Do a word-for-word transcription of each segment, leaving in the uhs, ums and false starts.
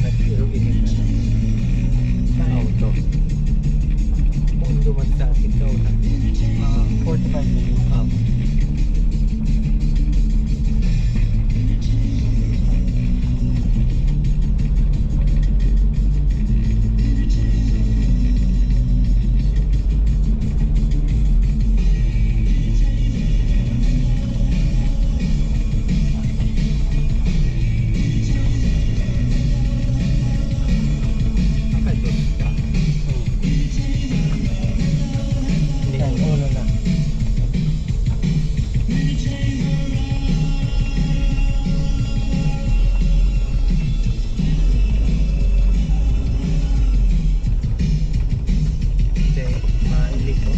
Pero init na. Sa auto. Kung duman sa akin sa una. Mga forty-five minutes. Ah. Ang ulo na. Okay, mahilig ko.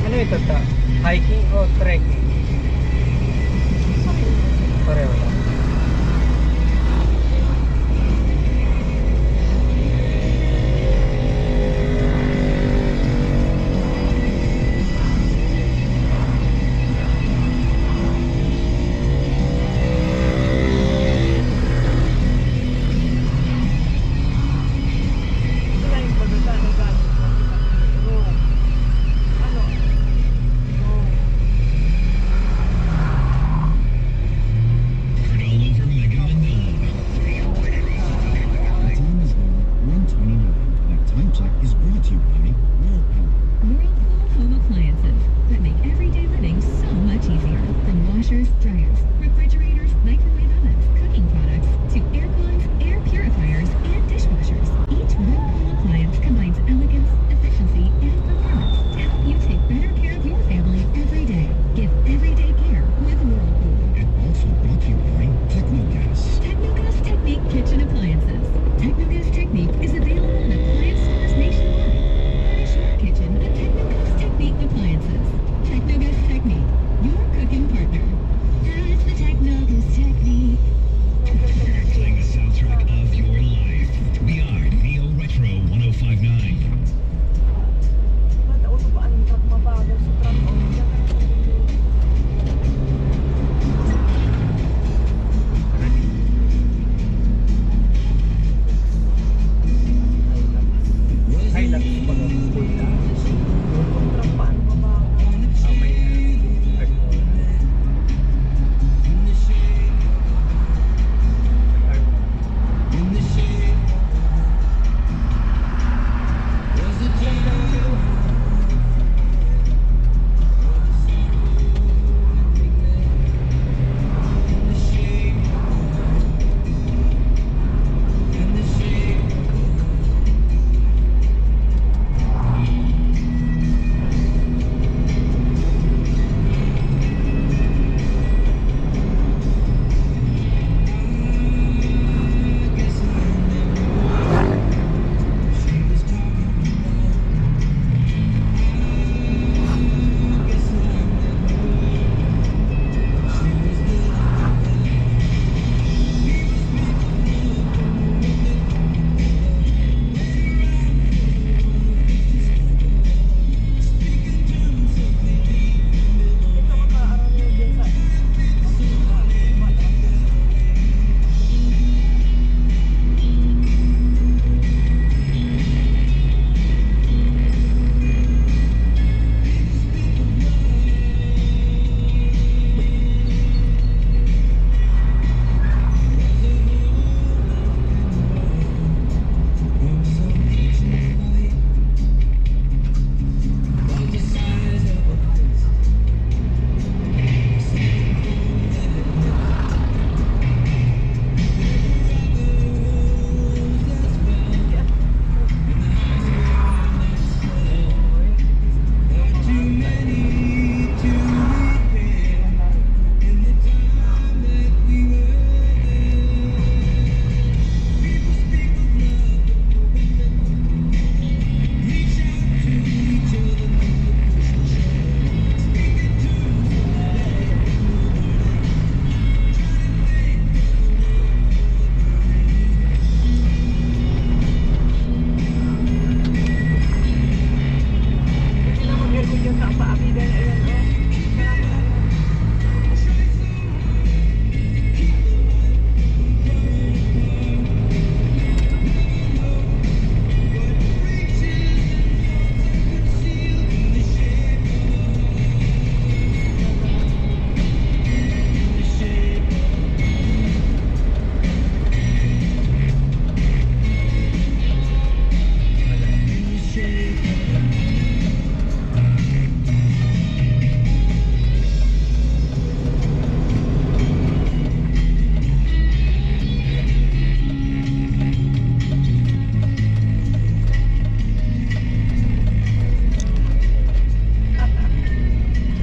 Ano ito, ta? Hiking o trekking? Pareho lang. Brought to you by Whirlpool. Whirlpool Home Appliances that make everyday living so much easier. From washers, dryers, refrigerators, microwave ovens, cooking products, to aircons, air purifiers, and dishwashers. Each Whirlpool appliance combines elegance, efficiency, and performance to help you take better care of your family every day. Give everyday care with Whirlpool. And also brought to you by Technogas. Technogas Technique Kitchen Appliances. Technogas Technique is available in appliance stores nationwide. Furnish your kitchen with Technogas Technique appliances. Technogas Technique, your cooking partner. That's the Technogas Technique. Playing the soundtrack of your life. We are Neo Retro one oh five nine. Ba't ako sa paan ng truck mabagal sa truck? Oh, diyan ka na sa dulo. Hilux pala. Yung truck, paano mabagal? Ah, may ano, may arm.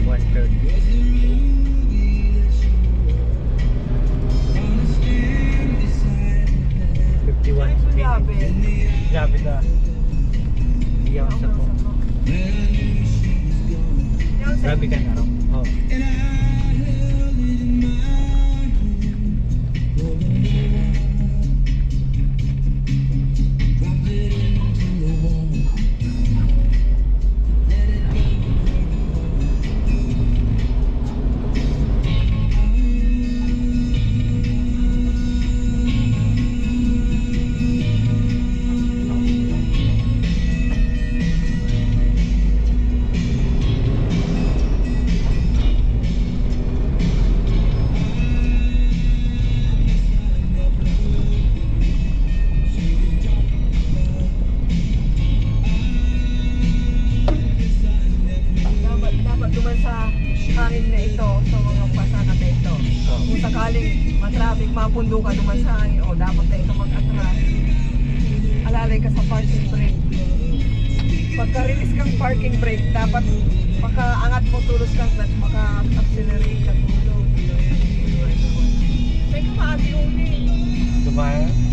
One third. Fifty-one speed. Grabe na. Hindi ako sa po. Grabe ka na, no? Oh. Aling matraffic, mapundo ka duman sa hangin, o dapat na ito mag-atras. Alalay ka sa parking brake. Pagka-release kang parking brake, dapat makaangat mo tulos kang clutch, maka-accelerate ka tulos. Teka, maagi uli. Diba?